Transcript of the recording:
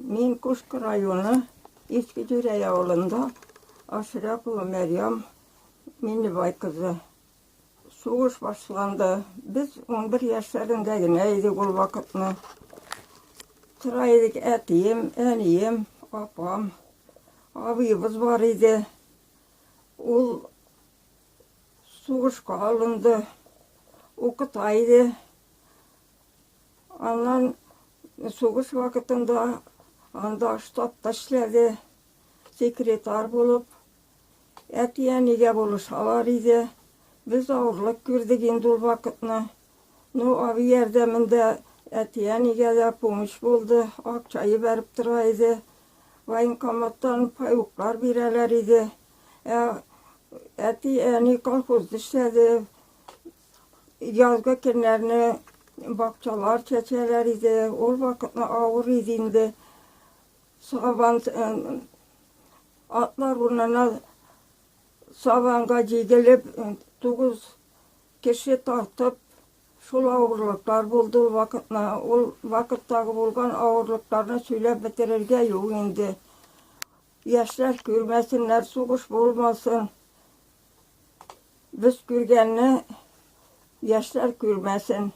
Мин Кушка районы Иске Җүрәй авылында Ашрапова Мәрьям Миннебай кызы. Сугыш башланды. Без 11 яшьләрендә генә идек ул вакытны. Тора идек әтием, әнием, апам, абыебыз бар иде. Ул сугышка алынды, укыта иде. Аннан сугыш вакытында анда штабта эшләде, секретарь булып. Әти-әнигә булышалар иде. Без авырлык күрдек инде ул вакытны. Ну, абый ярдәмендә әти-әнигә дә помощь булды, акча җибәреп тора иде. Военкоматтан паёклар бирәләр иде. Ә әти-әни колхозда эшләде. Язгы көннәрне бакчалар чәчәләр иде. Ул вакытны авыр иде инде. Сабан атлар урынына сабанга җигелеп, тугыз кеше тартып, шул авырлыклар булды ул вакытны. Ул вакыттагы булган авырлыкларны сөйләп бетерергә юк инде. Яшьләр күрмәсеннәр, сугыш булмасын. Без күргәнне яшьләр күрмәсен.